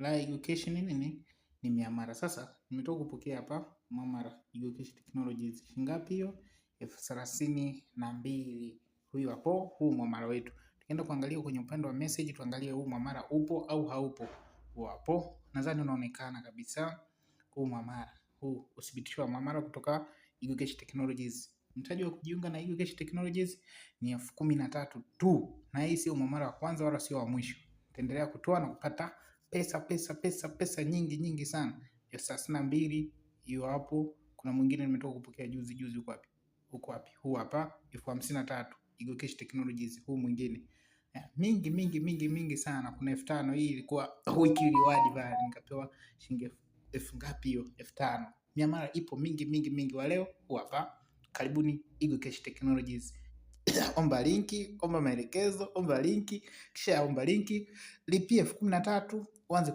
La eGoCash ni nini? Ni miamala. Sasa nimetoka kupokea hapa muamala eGoCash Technologies. Shingapi hiyo? 32,000. Huyu hapo, huu muamala wetu. Tukienda kuangalia kwenye upande wa message, tuangalie huu muamala upo au haupo. Huu hapo, nadhani unaonekana kabisa huu muamala. Huu uthibitisho wa muamala kutoka eGoCash Technologies. Mtaji wa kujiunga na eGoCash Technologies ni 13,000 tu, na hii sio muamala wa kwanza wala sio wa mwisho. Utaendelea kutoa na kupata pesa pesa pesa pesa nyingi nyingi sana. 32,000 hiyo hapo. Kuna mwingine nimetoka kupokea juzi juzi, uko wapi? Uko wapi? Huu hapa 53,000 eGoCash Technologies, huu mwingine mingi mingi mingi mingi sana. Kuna 5,000 hii ilikuwa weekly reward pale, nikapewa shilingi elfu ngapi hiyo? 5,000. Miamala ipo mingi mingi mingi. Wa leo huu hapa. Karibuni eGoCash Technologies. Omba linki, omba maelekezo, omba linki, kisha omba linki, lipia 13,000 uanze.